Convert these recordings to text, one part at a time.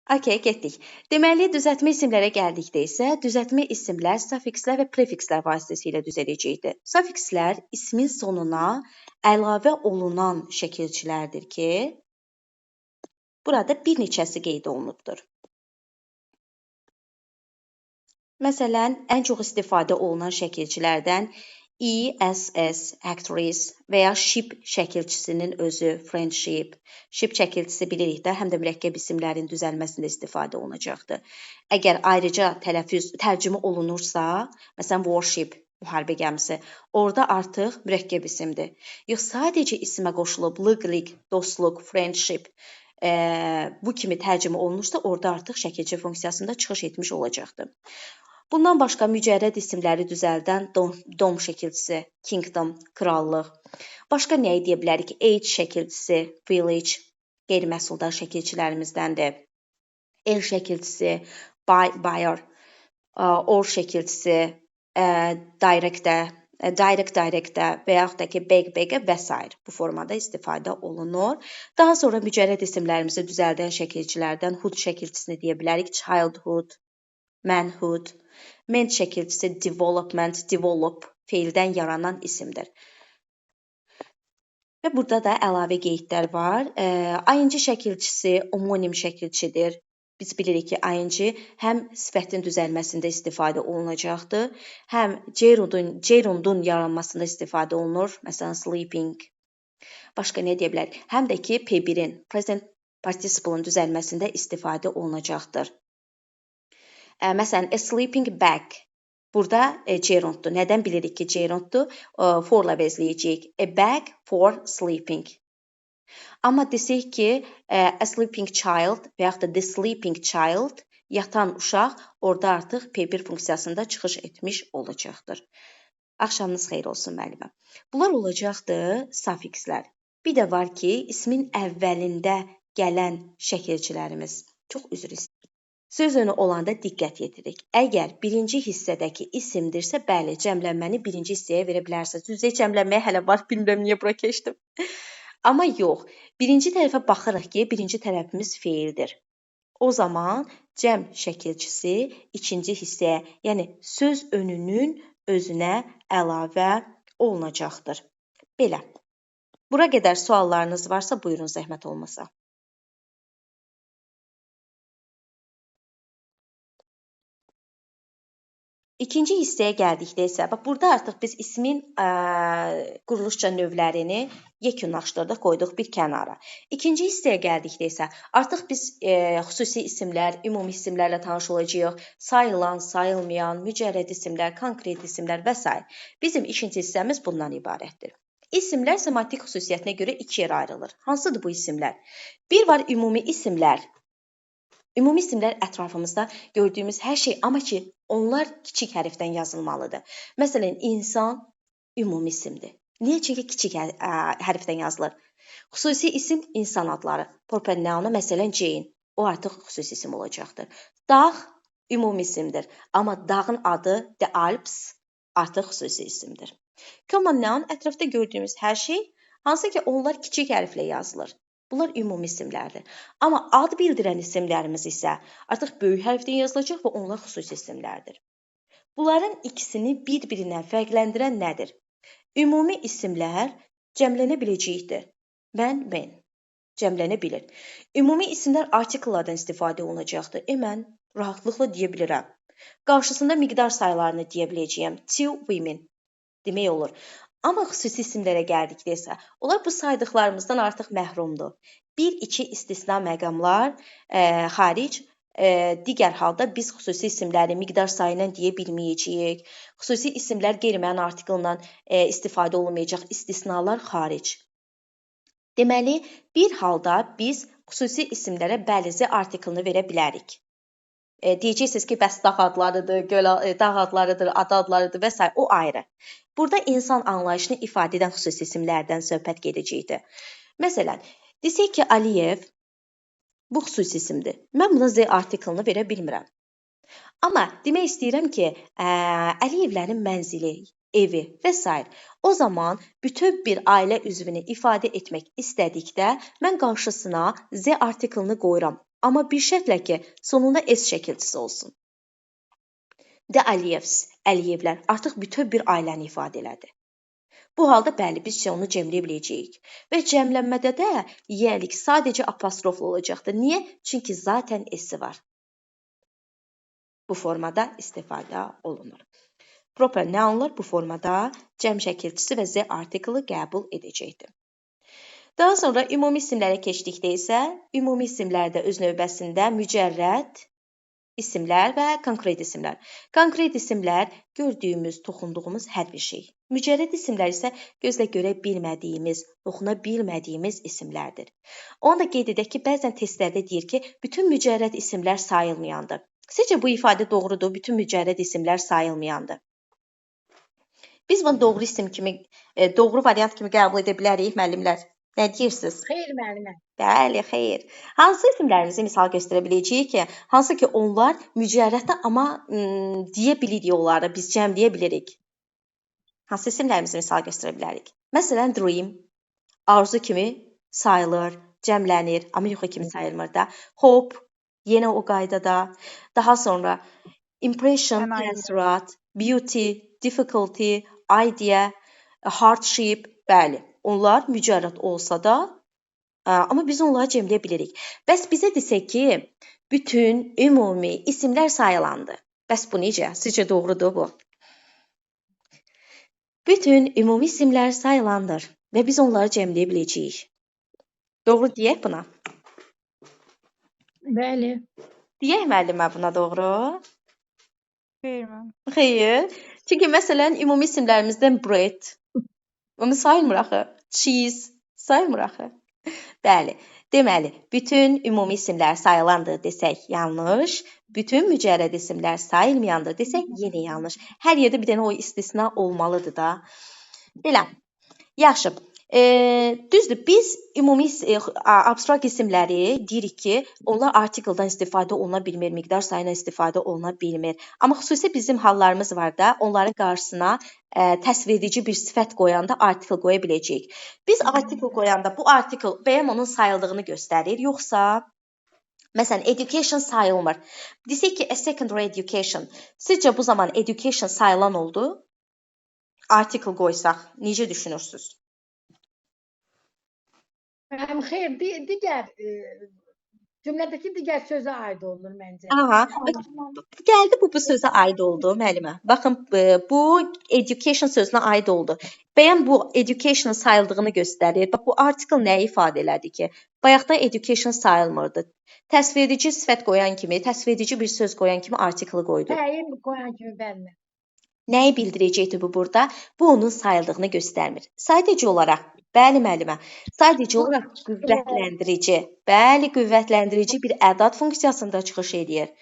Okay, getdik. Deməli, düzəltmə isimlərə gəldikdə isə düzəltmə isimlər suffikslər və prefikslər vasitəsilə düzələcəkdir. Suffikslər ismin sonuna əlavə olunan şəkilçilərdir ki, burada bir neçəsi qeyd olunubdur. Məsələn, ən çox istifadə olunan şəkilçilərdən ESS, actress və ya ship şəkilçisinin özü, friendship. Ship şəkilçisi bilirik də, həm də mürəkkəb isimlərin düzəlməsində istifadə olunacaqdır. Əgər ayrıca tələffüz, tərcümə olunursa, məsələn, warship, müharibə gəmisi, orada artıq mürəkkəb isimdir. Yox, sadəcə isimə qoşulub lıqlik, dostluq, friendship, bu kimi tərcümə olunursa, orada artıq şəkilçi funksiyasında çıxış etmiş olacaqdır. Bundan başqa mücərrəd isimləri düzəldən dom şəkilçisi, kingdom, krallıq. Başqa nəyi deyə bilərik? Age şəkilçisi, village, qeyri-məhsuldar şəkilçilərimizdəndir. L şəkilçisi, buyer, or şəkilçisi, director, direct directə və yaxud da ki, beg begə və sair bu formada istifadə olunur. Daha sonra mücərrəd isimlərimizi düzəldən şəkilçilərdən hood şəkilçisini deyə bilərik. Childhood, manhood, ment şəkilçisi development, develop feildən yaranan isimdir. Və burada da əlavə qeydlər var. ING şəkilçisi omonim şəkilçidir. Biz bilirik ki, ING həm sifətin düzəlməsində istifadə olunacaqdır, həm gerundun yaranmasında istifadə olunur. Məsələn, sleeping. Başqa nə deyə bilərik? Həm də ki, P1-in, present participle-ın düzəlməsində istifadə olunacaqdır. Məsələn, a sleeping bag. Burada gerunddur. Nədən bilirik ki, gerunddur? For-la əvəzləyəcəyik. A bag for sleeping. Amma desək ki, a sleeping child və yaxud da the sleeping child, yatan uşaq, orada artıq P1 funksiyasında çıxış etmiş olacaqdır. Axşamınız xeyir olsun, müəllimə. Bunlar olacaqdır suffikslər. Bir də var ki, ismin əvvəlində gələn şəkilçilərimiz. Çox üzr istəyirəm. Söz önü olanda diqqət yetirik. Əgər birinci hissədəki isimdirsə, bəli, cəmlənməni birinci hissəyə verə bilərsiniz. Düzə cəmlənməyə hələ var, bilmirəm niyə bura keçdim. Amma yox, birinci tərəfə baxırıq ki, birinci tərəfimiz feildir. O zaman cəm şəkilçisi ikinci hissəyə, yəni söz önünün özünə əlavə olunacaqdır. Belə. Bura qədər suallarınız varsa, buyurun, zəhmət olmasa. İkinci hissəyə gəldikdə isə, bax burada artıq biz ismin quruluşca növlərini yekunlaşdırdıq, qoyduq bir kənara. İkinci hissəyə gəldikdə isə artıq biz xüsusi isimlər, ümumi isimlərlə tanış olacağıq. Sayılan, sayılmayan, mücərrəd isimlər, konkret isimlər və s. Bizim ikinci hissəmiz bundan ibarətdir. İsimlər semantik xüsusiyyətinə görə iki yerə ayrılır. Hansıdır bu isimlər? Bir var ümumi isimlər. Ümumi isimlər ətrafımızda gördüyümüz hər şey, amma ki, onlar kiçik hərfdən yazılmalıdır. Məsələn, insan ümumi isimdir. Niyə? Çünki kiçik hərfdən yazılır. Xüsusi isim insan adları. Proper noun-a məsələn Jane. O artıq xüsusi isim olacaqdır. Dağ ümumi isimdir. Amma dağın adı The Alps artıq xüsusi isimdir. Common noun ətrafda gördüyümüz hər şey, hansı ki onlar kiçik hərflə yazılır. Bunlar ümumi isimlərdir. Amma ad bildirən isimlərimiz isə artıq böyük hərfdən yazılacaq və onlar xüsusi isimlərdir. Bunların ikisini bir-birindən fərqləndirən nədir? Ümumi isimlər cəmlənə biləcəkdir. Mən, men cəmlənə bilir. Ümumi isimlər artikellardan istifadə olunacaqdır. Mən rahatlıqla deyə bilirəm. Qarşısında miqdar saylarını deyə biləcəyəm. Two women demək olur. Amma xüsusi isimlərə gəldikdə isə onlar bu saydıqlarımızdan artıq məhrumdur. Bir-iki istisna məqamlar xaric, digər halda biz xüsusi isimləri miqdar sayı ilə deyə bilməyəcəyik. Xüsusi isimlər qeyri-müəyyən artiklla istifadə olunmayacaq, istisnalar xaric. Deməli, bir halda biz xüsusi isimlərə bəli Z artiklini verə bilərik. Deyəcəksiniz ki, bəs dağ adlarıdır, göl, dağ adlarıdır, ada adlarıdır və s. O ayrı. Burada insan anlayışını ifadə edən xüsusi isimlərdən söhbət gedəcəkdir. Məsələn, desək ki, Aliyev bu xüsusi isimdir. Mən buna Z artiklini verə bilmirəm. Amma demək istəyirəm ki, Əliyevlərin mənzili, evi və s. O zaman bütöv bir ailə üzvünü ifadə etmək istədikdə mən qarşısına Z artiklini qoyuram. Amma bir şərtlə ki, sonunda S şəkilçisi olsun. The Aliyevs, Əliyevlər artıq bütöv bir ailəni ifadə elədi. Bu halda bəli, biz onu cəmləyə biləcəyik. Və cəmlənmədə də yiyəlik sadəcə apostroflu olacaqdır. Niyə? Çünki zaten S-i var. Bu formada istifadə olunur. Proper nounlar bu formada cəm şəkilçisi və Z artiklı qəbul edəcəkdir. Daha sonra ümumi isimlərə keçdikdə isə, ümumi isimlərdə öz növbəsində mücərrəd isimlər və konkret isimlər. Konkret isimlər gördüyümüz, toxunduğumuz hər bir şey. Mücərrəd isimlər isə gözlə görə bilmədiyimiz, toxuna bilmədiyimiz isimlərdir. Onu da qeyd edək ki, bəzən testlərdə deyir ki, bütün mücərrəd isimlər sayılmayandır. Sizcə bu ifadə doğrudur? Bütün mücərrəd isimlər sayılmayandır. Biz bunu doğru isim kimi, doğru variant kimi qəbul edə bilərik, müəllimlər. Nə deyirsiniz? Xeyr, müəllimə. Bəli, xeyr. Hansı isimlərimizi misal göstərə biləcəyik ki, hansı ki onlar mücərrəddə, amma deyə bilirik onları, biz cəmləyə bilirik. Hansı isimlərimizi misal göstərə bilərik? Məsələn, dream, arzu kimi sayılır, cəmlənir, amma yuxu kimi sayılmır da. Hope, yenə o qaydada. Daha sonra impression, təəssürat, beauty, difficulty, idea, hardship, bəli. Onlar mücərrəd olsa da, amma biz onları cəmləyə bilirik. Bəs bizə desək ki, bütün ümumi isimlər sayılandı. Bəs bu necə? Sizcə doğrudur bu? Bütün ümumi isimlər sayılandır və biz onları cəmləyə biləcəyik. Doğru deyək buna? Bəli. Deyək müəllimə buna doğru? Xeyr, müəllim. Xeyr. Çünki məsələn, ümumi isimlərimizdən bread, onu sayılmır axı. Cheese sayılmır axı. Bəli. Deməli, bütün ümumi isimlər sayılandır desək yanlış, bütün mücərrəd isimlər sayılmayandır desək yenə yanlış. Hər yerdə bir dənə o istisna olmalıdır da. Belə. Yaxşı. Düzdür, biz ümumi abstrakt isimləri deyirik ki, onlar artikeldən istifadə oluna bilmir, miqdar sayından istifadə oluna bilmir. Amma xüsusi bizim hallarımız var da, onların qarşısına təsvir edici bir sifət qoyanda artikel qoya biləcəyik. Biz artikel qoyanda bu artikel bəyəm onun sayıldığını göstərir, yoxsa məsələn, education sayılmır. Desək ki, a secondary education. Sizcə bu zaman education sayılan oldu? Artikel qoysaq, necə düşünürsünüz? Həm xeyr, digər cümlədəki digər sözə aid olunur məncə. Aha, gəldi bu sözə aid oldu müəllimə. Baxın, bu education sözünə aid oldu. Bəyən bu education sayıldığını göstərir. Bax, bu artikel nəyi ifadə elədi ki? Bayaqdan education sayılmırdı. Təsvir edici sifət qoyan kimi, təsvir edici bir söz qoyan kimi artikeli qoydu. Təyin qoyan kimi, bəli. Nəyi bildirəcəkdir bu burada? Bu onun sayıldığını göstərmir. Sadəcə olaraq, bəli müəllimə, sadəcə olaraq qüvvətləndirici, bəli, qüvvətləndirici bir ədad funksiyasında çıxış edir.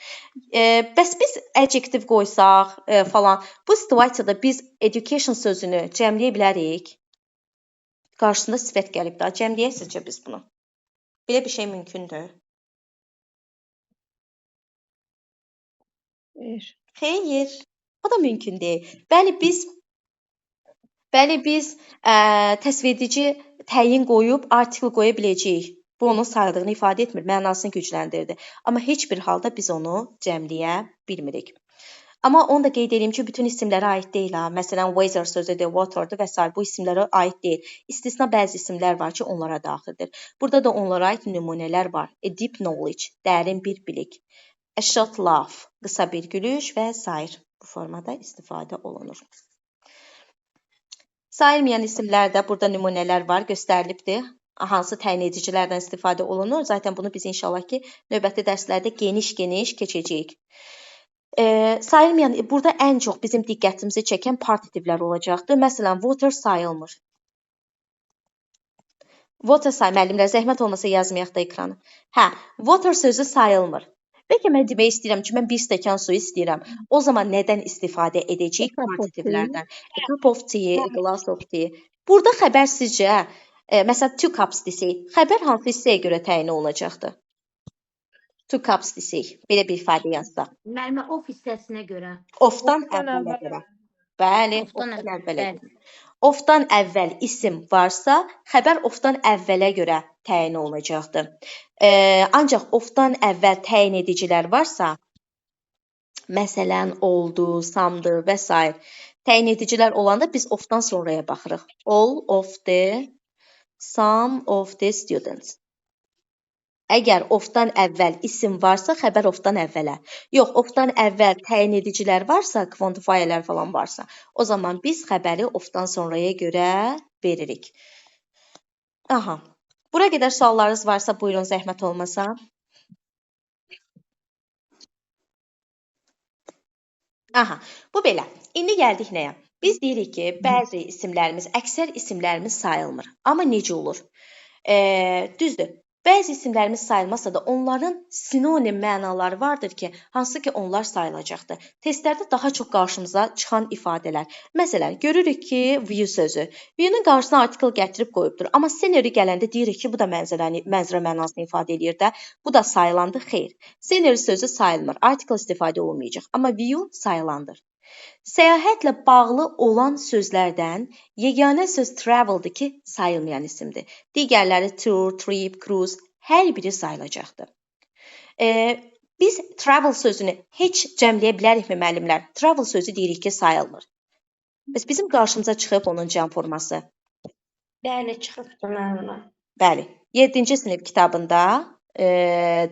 Bəs biz adjektiv qoysaq falan, bu situasiyada biz education sözünü cəmləyə bilərik. Qarşısında sifət gəlib daha, cəmləyək sizcə biz bunu. Belə bir şey mümkündür. Xeyr. Xeyr. O da mümkün deyil. Bəli, biz təsvir edici təyin qoyub artikel qoya biləcəyik. Bu onun sayıldığını ifadə etmir, mənasını gücləndirdi. Amma heç bir halda biz onu cəmləyə bilmirik. Amma onu da qeyd edeyim ki, bütün isimlərə aid deyil. Ha. Məsələn, weather sözüdür, water'dır və s. Bu isimlərə aid deyil. İstisna bəzi isimlər var ki, onlara daxildir. Burada da onlara aid nümunələr var. A deep knowledge, dərin bir bilik. A short laugh, qısa bir gülüş və s. Bu formada istifadə olunur. Sayılmayan isimlərdə burada nümunələr var, göstərilibdir. Hansı təyin edicilərdən istifadə olunur. Zaten bunu biz inşallah ki, növbəti dərslərdə geniş-geniş keçəcəyik. Sayılmayan, burada ən çox bizim diqqətimizi çəkən partitivlər olacaqdır. Məsələn, water sayılmır. Water say, müəllimlər, zəhmət olmasa yazmayaq da ekranı. Hə, water sözü sayılmır. Bəlkə mən demək istəyirəm ki, mən bir stəkan su istəyirəm. O zaman nədən istifadə edəcəyik partitivlərdən? A cup of tea, a glass of tea. Burada xəbər sizcə, məsələn, two cups desək, xəbər hansı hissəyə görə təyin olunacaqdır? Two cups desək, belə bir ifadə yazsaq. Müəllimə, of hissəsinə görə. Ofdan əvvələ görə. Bəli, ofdan əvvələ görə. Of-dan əvvəl isim varsa, xəbər of-dan əvvələ görə təyin olunacaqdır. Ancaq of-dan əvvəl təyin edicilər varsa, məsələn, oldu, some-dır və s. Təyin edicilər olanda biz of-dan sonraya baxırıq. All of the, some of the students. Əgər of-dan əvvəl isim varsa, xəbər of-dan əvvələ. Yox, of-dan əvvəl təyin edicilər varsa, quantifierlər falan varsa, o zaman biz xəbəri of-dan sonraya görə veririk. Aha. Bura qədər suallarınız varsa, buyurun, zəhmət olmasa. Aha, bu belə. İndi gəldik nəyə? Biz deyirik ki, bəzi isimlərimiz, əksər isimlərimiz sayılmır. Amma necə olur? Düzdür. Bəzi isimlərimiz sayılmasa da onların sinonim mənaları vardır ki, hansı ki onlar sayılacaqdır. Testlərdə daha çox qarşımıza çıxan ifadələr. Məsələn, görürük ki, view sözü. View-nun qarşısına article gətirib qoyubdur. Amma scenery gələndə deyirik ki, bu da mənzərə mənasını ifadə eləyir də. Bu da sayılandır. Xeyr. Scenery sözü sayılmır. Article istifadə olunmayacaq. Amma view sayılandır. Səyahətlə bağlı olan sözlərdən yeganə söz travel'dır ki, sayılmayan isimdir. Digərləri tour, trip, cruise, hər biri sayılacaqdır. Biz travel sözünü heç cəmləyə bilərikmi müəllimlər? Travel sözü deyirik ki, sayılmır. Bəs bizim qarşımıza çıxıb onun cəm forması. Bəli, çıxıbdır müəllimə. Bəli, 7-ci sinif kitabında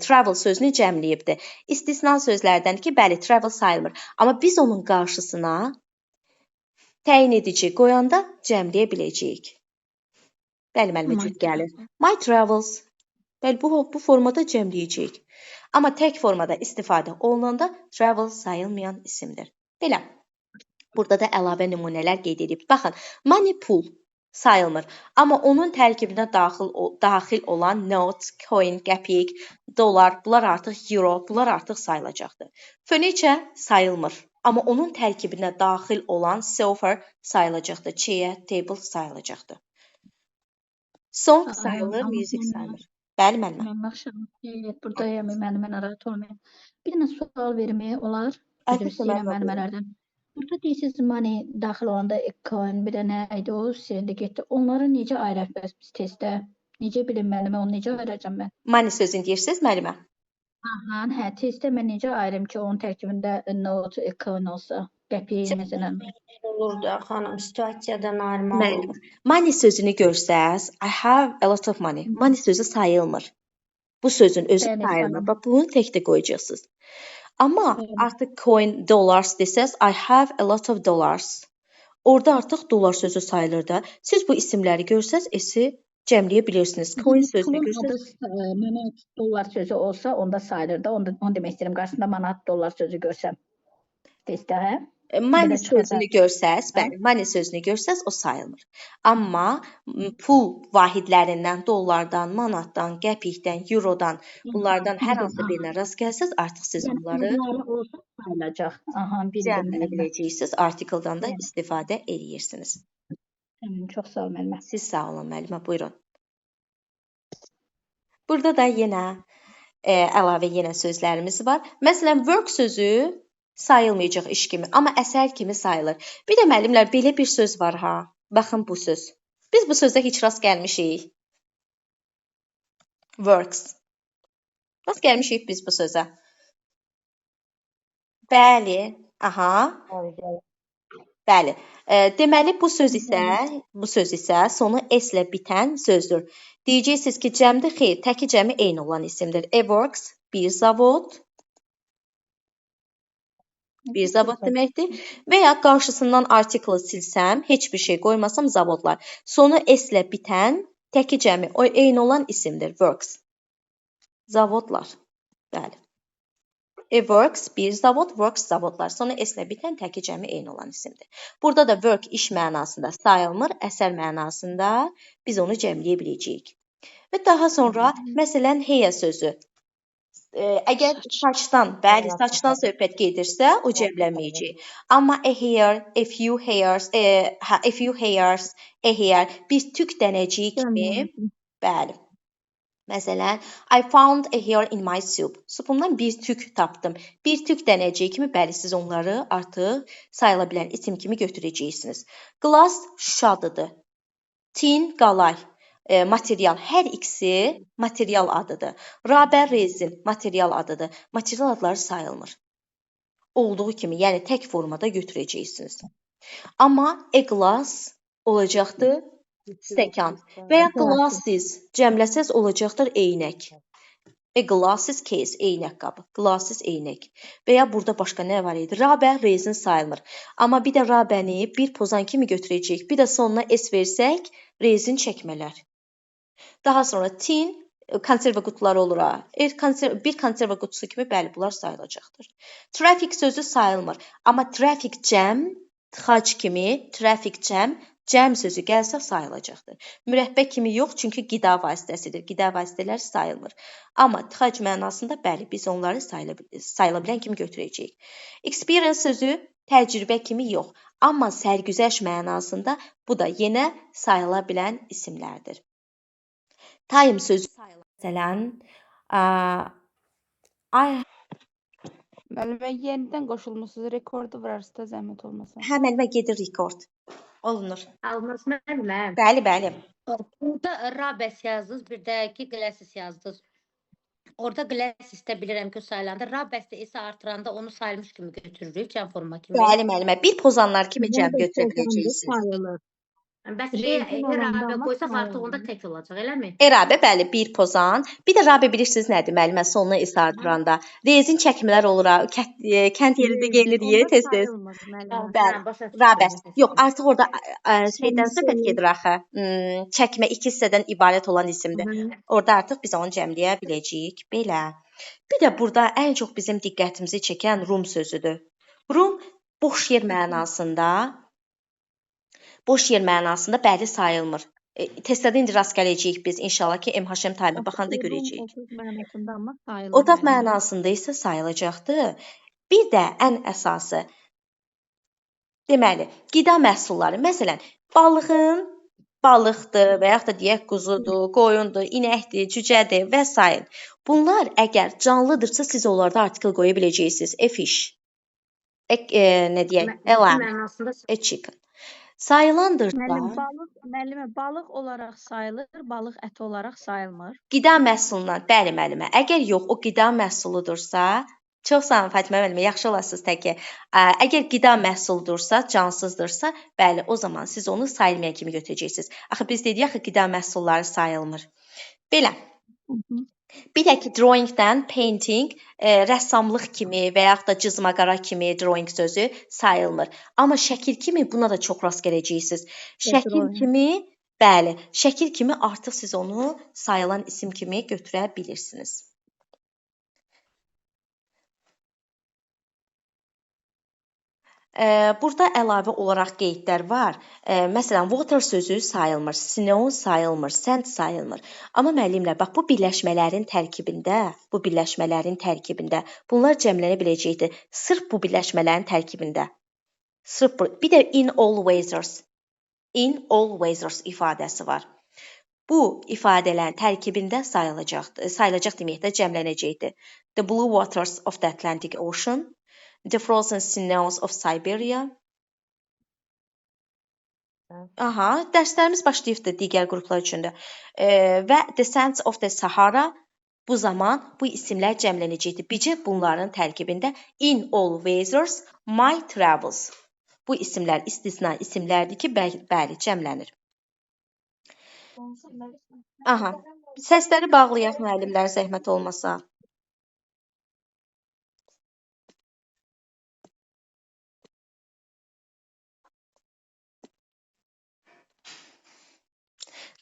travel sözünü cəmləyibdir. İstisna sözlərdən ki, bəli, travel sayılmır. Amma biz onun qarşısına təyin edici qoyanda cəmləyə biləcəyik. Bəli, müəllimə cür gəlir. My travels. Bəli, bu formada cəmləyəcəyik. Amma tək formada istifadə olunanda travel sayılmayan isimdir. Belə. Burada da əlavə nümunələr qeyd edib. Baxın, money, pul sayılmır. Amma onun tərkibinə daxil olan note, coin, qəpik, dollar, bunlar artıq euro, bunlar artıq sayılacaqdır. Furniture sayılmır. Amma onun tərkibinə daxil olan sofa sayılacaqdır. Chair, table sayılacaqdır. Song sayılır, music sayılır. Bəli, müəllimə. Mən baxışım. Evet, buradayım, müəllimə narahat olmayın. Bir dənə sual verməyə olar. Üzr istəyirəm müəllimələrdən. Burada deyirsiniz, money daxil olanda coin, bir də nə idi o, silindi getdi. Onları necə ayıraq bəs biz testdə? Necə bilim müəllimə, onu necə ayıracağam mən? Money sözünü deyirsiniz, müəllimə? Aha, hə, testdə mən necə ayırım ki, onun tərkibində note, coin olsa, qəpik məsələn. Olur da, xanım, situasiyadan ayırmaq olur. Money sözünü görsəz, I have a lot of money. Money sözü sayılmır. Bu sözün özü sayılmır. Bax, bunu tək də qoyacaqsınız. Amma artıq coin, dollars desəz, I have a lot of dollars. Orada artıq dollar sözü sayılır da. Siz bu isimləri görsəz, S-i cəmləyə bilirsiniz. Coin sözünü görsəz. Manat, dollar sözü olsa, onda sayılır da. Onu demək istəyirəm, qarşısında manat, dollar sözü görsəm. Testdə, hə? Money sözünü görsəz, bəli, money sözünü görsəz, o sayılmır. Amma pul vahidlərindən, dollardan, manatdan, qəpikdən, eurodan, bunlardan hər hansı birinə rast gəlsəz, artıq siz onları cəmləyə biləcəksiniz. Artikeldan da istifadə edirsiniz. Çox sağ olun, müəllimə. Siz sağ olun, müəllimə, buyurun. Burada da yenə əlavə yenə sözlərimiz var. Məsələn, work sözü sayılmayacaq iş kimi, amma əsər kimi sayılır. Bir də müəllimlər, belə bir söz var ha. Baxın bu söz. Biz bu sözə heç rast gəlmişik. Works. Rast gəlmişik biz bu sözə. Bəli. Aha. Bəli. Deməli bu söz isə sonu S ilə bitən sözdür. Deyəcəksiniz ki, cəmdir, xeyr, təki cəmi eyni olan isimdir. A works, bir zavod. Bir zavod deməkdir. Və ya qarşısından artiklı silsəm, heç bir şey qoymasam zavodlar. Sonu S ilə bitən təki cəmi o eyni olan isimdir. Works. Zavodlar. Bəli. A works, bir zavod, works, zavodlar. Sonu S ilə bitən təki cəmi eyni olan isimdir. Burada da work iş mənasında sayılmır, əsər mənasında biz onu cəmləyə biləcəyik. Və daha sonra, məsələn, hair sözü. Əgər saçdan, bəli, saçdan söhbət gedirsə, o cəmlənməyəcək. Amma a hair, a few hairs, a few hairs, a hair, bir tük dənəciyi kimi, bəli. Məsələn, I found a hair in my soup. Supumdan bir tük tapdım. Bir tük dənəciyi kimi, bəli, siz onları artıq sayıla bilən isim kimi götürəcəksiniz. Glass şüşadıdır. Tin, qalay, material. Hər ikisi material adıdır. Rubber, rezin, material adıdır. Material adları sayılmır. Olduğu kimi, yəni tək formada götürəcəksiniz. Amma a glass olacaqdır stəkan və ya glasses cəmləsəz olacaqdır eynək. A glasses case, eynək qabı. Glasses eynək. Və ya burada başqa nə var idi? Rabə, rezin sayılmır. Amma bir də rabəni bir pozan kimi götürəcəyik. Bir də sonuna S versək, rezin çəkmələr. Daha sonra tin, konserva qutuları olur ha. Bir konserva qutusu kimi, bəli, bunlar sayılacaqdır. Traffic sözü sayılmır. Amma traffic cəm, tıxac kimi, traffic cəm, cəm sözü gəlsə sayılacaqdır. Mürəbbə kimi yox, çünki qida vasitəsidir. Qida vasitələri sayılmır. Amma tıxac mənasında, bəli, biz onları sayıla bilən kimi götürəcəyik. Experience sözü təcrübə kimi yox, amma sərgüzəşt mənasında bu da yenə sayıla bilən isimlərdir. Time sözü sayılır. Məsələn, Müəllimə, yenidən qoşulmusunuz, rekordu vurarsınız da zəhmət olmasa. Hə, müəllimə, gedir rekord. Olunur. Almaz müəllimə. Bəli, bəli. Burada Rabes yazdınız, bir də ki glasses yazdınız. Orada glassesdə bilirəm ki, sayılanda. Rabesdə isə artıranda onu sayılmış kimi götürürük, cəm forma kimi. Bəli, müəllimə, bir pozanlar kimi cəm götürə biləcəksiniz. Sayılır. Bəs Rabə qoysaq artıq onda tək olacaq, eləmi? Rabə, bəli, bir pozan. Bir də rabə bilirsiniz nədir, müəllimə, sonuna S artıranda. Rezin çəkmələr olur, kənd yerində gelir, tez-tez. Bəli, rabə. Yox, artıq orada şeydən söhbət gedir axı. Çəkmə iki hissədən ibarət olan isimdir. Orada artıq biz onu cəmləyə biləcəyik. Belə. Bir də burada ən çox bizim diqqətimizi çəkən room sözüdür. Room boş yer mənasında, boş yer mənasında bəli sayılmır. Testlərdə indi rast gələcəyik biz. İnşallah ki, MHM time-a baxanda görəcəyik. Otaq mənasında isə sayılacaqdır. Bir də ən əsası, deməli, qida məhsulları. Məsələn, balığın balıqdır və yaxud da deyək quzudur, qoyundur, inəkdir, cücədir və s. Bunlar əgər canlıdırsa, siz onlarda artikel qoya biləcəksiniz. A fish, nə deyək, a lamb, a chicken. Sayılandırsa... Müəllimə, balıq olaraq sayılır, balıq əti olaraq sayılmır. Qida məhsulundan, bəli müəllimə, əgər yox, o qida məhsuludursa, çox sağ olun Fatimə müəllimə, yaxşı olasınız təki. Əgər qida məhsuludursa, cansızdırsa, bəli, o zaman siz onu sayılmayan kimi götürəcəksiniz. Axı biz dedik, axı qida məhsulları sayılmır. Belə. Bir də ki, drawingdən painting, rəssamlıq kimi və yaxud da cızmaqara kimi drawing sözü sayılmır. Amma şəkil kimi buna da çox rast gələcəksiniz. Şəkil kimi, bəli, şəkil kimi artıq siz onu sayılan isim kimi götürə bilirsiniz. Burada əlavə olaraq qeydlər var. Məsələn, water sözü sayılmır, snow sayılmır, sand sayılmır. Amma müəllimlər, bax, bu birləşmələrin tərkibində, bunlar cəmlənə biləcəkdir. Sırf bu birləşmələrin tərkibində. Sırf bu. Bir də in all weathers. In all weathers ifadəsi var. Bu ifadələrin tərkibində sayılacaqdır. Sayılacaq demək də cəmlənəcəkdir. The blue waters of the Atlantic Ocean. The frozen snows of Siberia. Aha, dərslərimiz başlayıbdır digər qruplar üçün də. Və the sands of the Sahara, bu zaman bu isimlər cəmlənəcəkdir. Bircə bunların tərkibində in all weathers, my travels. Bu isimlər istisna isimlərdir ki, bəli, cəmlənir. Aha, səsləri bağlayaq müəllimlər, zəhmət olmasa.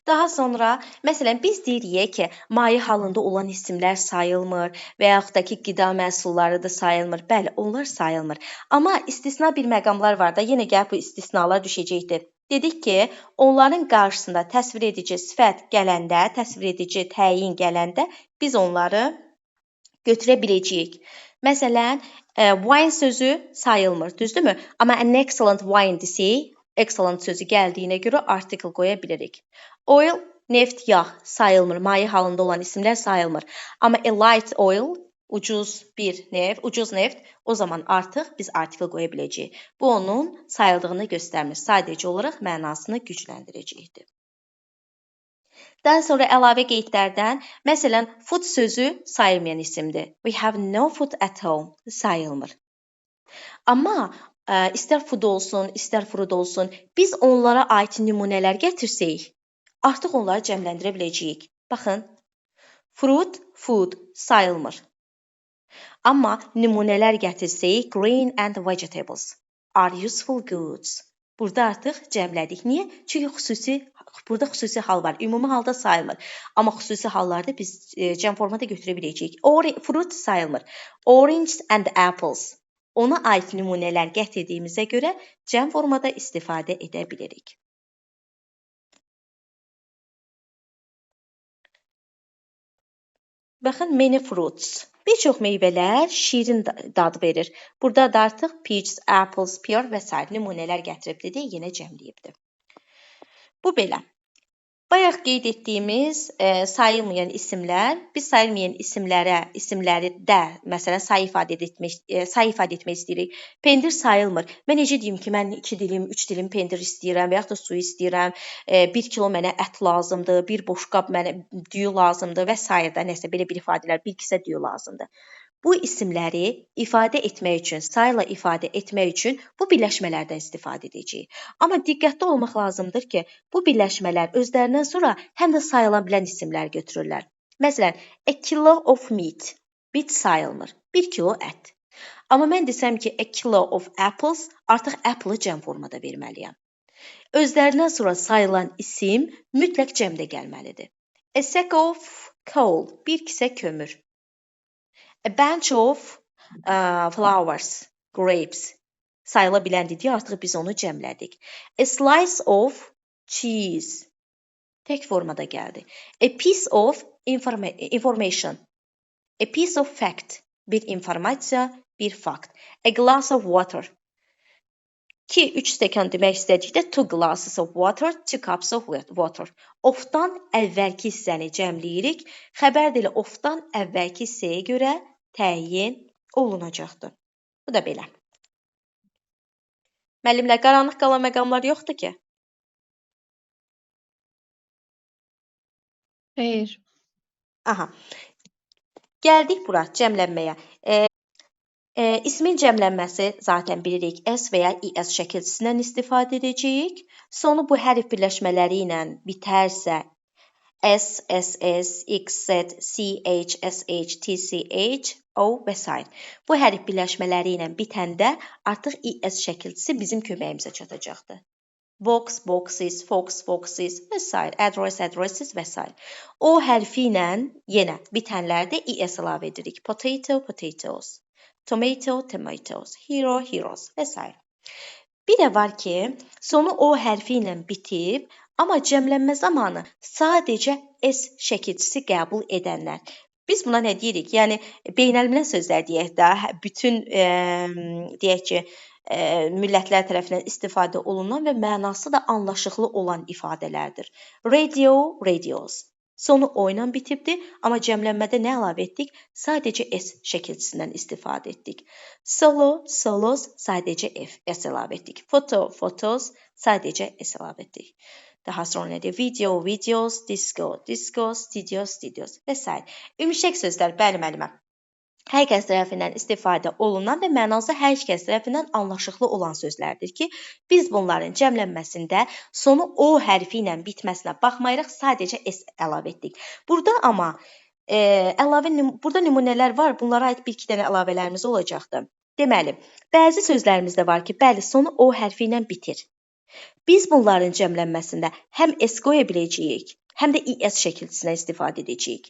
Daha sonra, məsələn, biz deyirik ki, maye halında olan isimlər sayılmır və yaxud da ki, qida məhsulları da sayılmır. Bəli, onlar sayılmır. Amma istisna bir məqamlar var da, yenə gəlib bu istisnalar düşəcəkdir. Dedik ki, onların qarşısında təsvir edici sifət gələndə, təsvir edici təyin gələndə biz onları götürə biləcəyik. Məsələn, wine sözü sayılmır, düzdürmü? Amma an excellent wine desək, excellent sözü gəldiyinə görə article qoya bilirik. Oil neft, yağ sayılmır. Maye halında olan isimlər sayılmır. Amma a light oil, ucuz bir neft, ucuz neft, o zaman artıq biz artikel qoya biləcəyik. Bu onun sayıldığını göstərmir. Sadəcə olaraq mənasını gücləndirəcəkdir. Daha sonra əlavə qeydlərdən, məsələn, food sözü sayılmayan isimdir. We have no food at home sayılmır. Amma istər food olsun, istər fruit olsun, biz onlara aid nümunələr gətirsək, artıq onları cəmləndirə biləcəyik. Baxın, fruit, food sayılmır. Amma nümunələr gətirsək, grain and vegetables are useful goods. Burada artıq cəmlədik. Niyə? Çünki burada xüsusi hal var. Ümumi halda sayılmır. Amma xüsusi hallarda biz cəm formada götürə biləcəyik. Fruit sayılmır. Orange and apples. Ona aid nümunələr gətirdiyimizə görə cəm formada istifadə edə bilirik. Baxın, many fruits. Bir çox meyvələr şirin dad verir. Burada da artıq peaches, apples, pear və sair nümunələr gətirib dedi, yenə cəmləyibdir. Bu belə. Bayaq qeyd etdiyimiz sayılmayan isimlər, biz sayılmayan isimləri də məsələn sayı ifadə etmək istəyirik. Pendir sayılmır. Mən necə deyim ki, mən 2 dilim, 3 dilim pendir istəyirəm və yaxud da su istəyirəm, 1 kilo mənə ət lazımdır, bir boşqab mənə düyü lazımdır və s. da nəsə belə bir ifadələr, bir kisə düyü lazımdır. Bu isimləri ifadə etmək üçün, sayla ifadə etmək üçün bu birləşmələrdən istifadə edəcəyik. Amma diqqətli olmaq lazımdır ki, bu birləşmələr özlərindən sonra həm də sayıla bilən isimlər götürürlər. Məsələn, a kilo of meat, meat sayılmır, 1 kilo ət. Amma mən desəm ki, a kilo of apples, artıq apple-ı cəm formada verməliyəm. Özlərindən sonra sayılan isim mütləq cəmdə gəlməlidir. A sack of coal, bir kisə kömür. A bunch of flowers, grapes sayıla bilən dedik, artıq biz onu cəmlədik. A slice of cheese tək formada gəldi. A piece of information, a piece of fact, bir informasiya, bir fakt. A glass of water. 2-3 stəkan demək istədikdə 2 glasses of water, 2 cups of water. Of-dan əvvəlki hissəni cəmləyirik. Xəbər də elə of-dan əvvəlki hissəyə görə təyin olunacaqdır. Bu da belə. Müəllimlər, qaranlıq qalan məqamlar yoxdur ki? Xeyr. Aha. Gəldik bura, cəmlənməyə. İsmin cəmlənməsi zaten bilirik S və ya ES şəkilçisindən istifadə edəcəyik. Sonu bu hərf birləşmələri ilə bitərsə S, S, S, X, Z, C, H, S, H, T, C, H, O və s. Bu hərf birləşmələri ilə bitəndə artıq ES şəkilçisi bizim köməyimizə çatacaqdır. Box, boxes, fox, foxes və s. Address, addresses və s. O hərfi ilə yenə bitənlərdə ES əlavə edirik. Potato, potatoes. Tomato, tomatoes, hero, heroes və s. Bir də var ki, sonu O hərfi ilə bitib, amma cəmlənmə zamanı sadəcə S şəkilçisi qəbul edənlər. Biz buna nə deyirik? Yəni, beynəlmiləl sözlər deyək də, bütün, deyək ki, millətlər tərəfindən istifadə olunan və mənası da anlaşıqlı olan ifadələrdir. Radio, radios. Sonu O ilə bitibdir, amma cəmlənmədə nə əlavə etdik? Sadəcə S şəkilçisindən istifadə etdik. Solo, solos, sadəcə F, S əlavə etdik. Foto, photos, sadəcə S əlavə etdik. Daha sonra nədir? Video, videos, disco, discos, studio, studios və s. Ümumi sözlər, bəli müəllimə. Hər kəs tərəfindən istifadə olunan və mənası hər kəs tərəfindən anlaşıqlı olan sözlərdir ki, biz bunların cəmlənməsində sonu O hərfi ilə bitməsinə baxmayaraq sadəcə S əlavə etdik. Burada amma burada nümunələr var, bunlara aid bir-iki dənə əlavələrimiz olacaqdır. Deməli, bəzi sözlərimizdə var ki, bəli, sonu O hərfi ilə bitir. Biz bunların cəmlənməsində həm S qoya biləcəyik, həm də ES şəkilçisindən istifadə edəcəyik.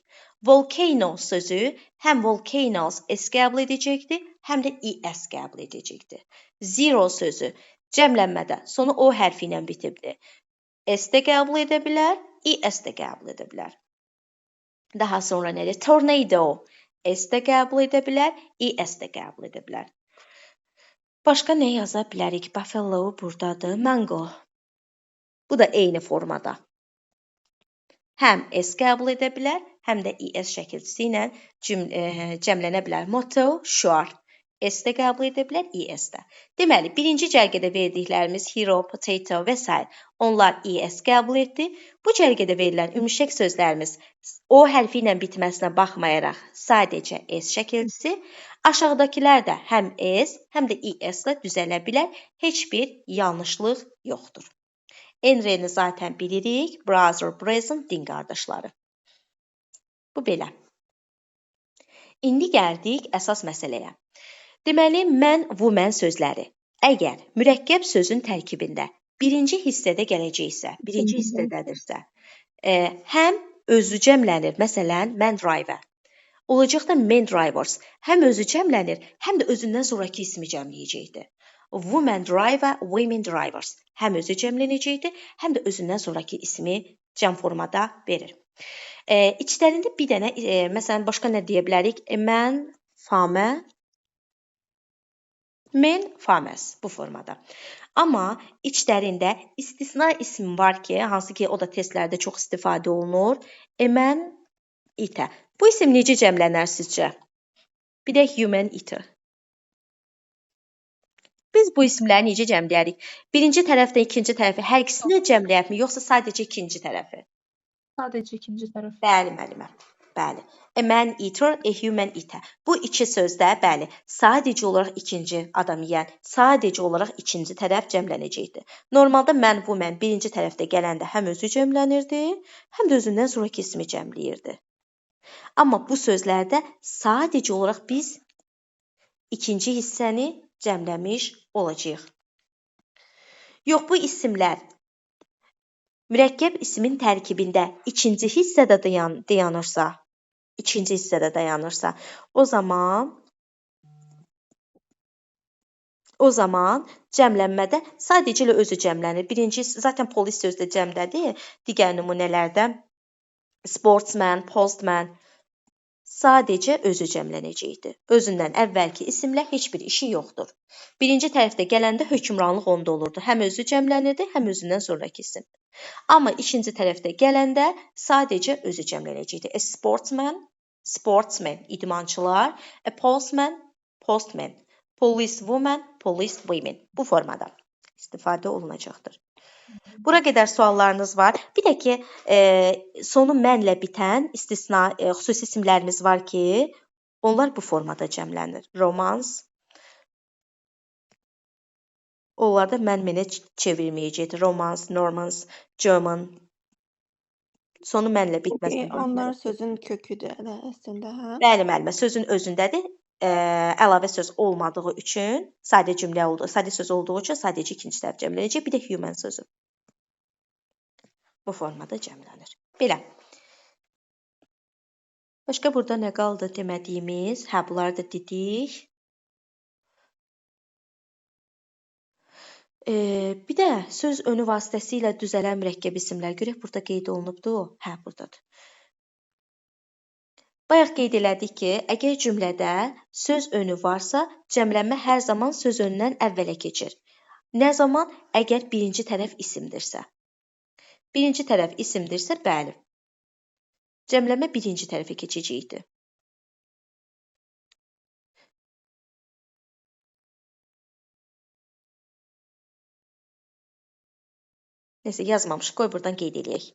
Volcano sözü həm volcanoes S qəbul edəcəkdir, həm də ES qəbul edəcəkdir. Zero sözü cəmlənmədə sonu O hərfi ilə bitibdir. S də qəbul edə bilər, ES də qəbul edə bilər. Daha sonra nədir? Tornado S də qəbul edə bilər, ES də qəbul edə bilər. Başqa nə yaza bilərik? Buffalo buradadır. Mango. Bu da eyni formada. Həm S qəbul edə bilər, həm də ES şəkilçisi ilə cəmlənə bilər. Motto, şüar. S də qəbul edə bilər, ES də. Deməli, birinci cərgədə verdiklərimiz hero, potato və s. Onlar ES qəbul etdi. Bu cərgədə verilən ümüşək sözlərimiz O hərfi ilə bitməsinə baxmayaraq sadəcə S şəkilçisi. Aşağıdakılar da həm S, həm də ES ilə düzələ bilər. Heç bir yanlışlıq yoxdur. N-R-ni zaten bilirik. Brother, brazen, din qardaşları. Bu belə. İndi gəldik əsas məsələyə. Deməli, man, woman sözləri əgər mürəkkəb sözün tərkibində birinci hissədə gələcəksə, birinci hissədədirsə, həm özü cəmlənir, məsələn, man driver. Olacaq da man drivers. Həm özü cəmlənir, həm də özündən sonrakı ismi cəmləyəcəkdir. Woman driver, women drivers. Həm özü cəmlənəcəkdir, həm də özündən sonrakı ismi cəm formada verir. İçlərində bir dənə, məsələn, başqa nə deyə bilərik? Man, farmer, men, farmers bu formada. Amma içlərində istisna ismi var ki, hansı ki, o da testlərdə çox istifadə olunur. Man eater. Bu isim necə cəmlənər sizcə? Bir də human eater. Biz bu isimləri necə cəmləyərik? Birinci tərəfdən ikinci tərəfi hər ikisini cəmləyəkmi, yoxsa sadəcə ikinci tərəfi? Sadəcə ikinci tərəf. Bəli, müəllimə. Bəli. A man eater, a human eater. Bu iki sözdə, bəli, sadəcə olaraq ikinci adam yeyən, sadəcə olaraq ikinci tərəf cəmlənəcəkdir. Normalda man, woman birinci tərəfdə gələndə həm özü cəmlənirdi, həm də özündən sonrakı ismi cəmləyirdi. Amma bu sözlərdə sadəcə olaraq biz ikinci hissəni cəmləmiş olacağıq. Yox, bu isimlər mürəkkəb ismin tərkibində ikinci hissədə dayanırsa, ikinci hissədə dayanırsa, o zaman cəmlənmədə sadəcə elə özü cəmlənir. Birinci, zaten polis sözdə cəmdədir. Digər nümunələrdə sportsman, postman sadəcə özü cəmlənəcəkdir. Özündən əvvəlki isimlə heç bir işi yoxdur. Birinci tərəfdə gələndə hökmranlıq onda olurdu. Həm özü cəmlənirdi, həm özündən sonrakı isim. Amma ikinci tərəfdə gələndə sadəcə özü cəmlənəcəkdir. A sportsman, sportsman, idmançılar, a postman, postman, police woman, police women. Bu formada istifadə olunacaqdır. Bura qədər suallarınız var. Bir də ki, sonu mənlə bitən istisna, xüsusi isimlərimiz var ki, onlar bu formada cəmlənir. Romans. Onlar da mən mənə çevirməyəcəkdir. Romans, Normans, German. Sonu mənlə bitməsin. Onlar sözün köküdür elə əslində, hə? Bəli, müəllimə, sözün özündədir. Əlavə söz olmadığı üçün, sadə cümlə olduğu, sadə söz olduğu üçün sadəcə ikinci tərəf cəmlənəcək. Bir də human sözü. Bu formada cəmlənir. Belə. Başqa burada nə qaldı demədiyimiz? Hə, bunları da dedik. Bir də söz önü vasitəsilə düzələn mürəkkəb isimlər. Görək, burada qeyd olunubdur. Hə, buradadır. Bayaq qeyd elədik ki, əgər cümlədə söz önü varsa, cəmlənmə hər zaman söz önündən əvvələ keçir. Nə zaman? Əgər birinci tərəf isimdirsə. Birinci tərəf isimdirsə, bəli. Cəmlənmə birinci tərəfə keçəcəkdir. Neyse, yazmamışıq, qoy buradan qeyd eləyək.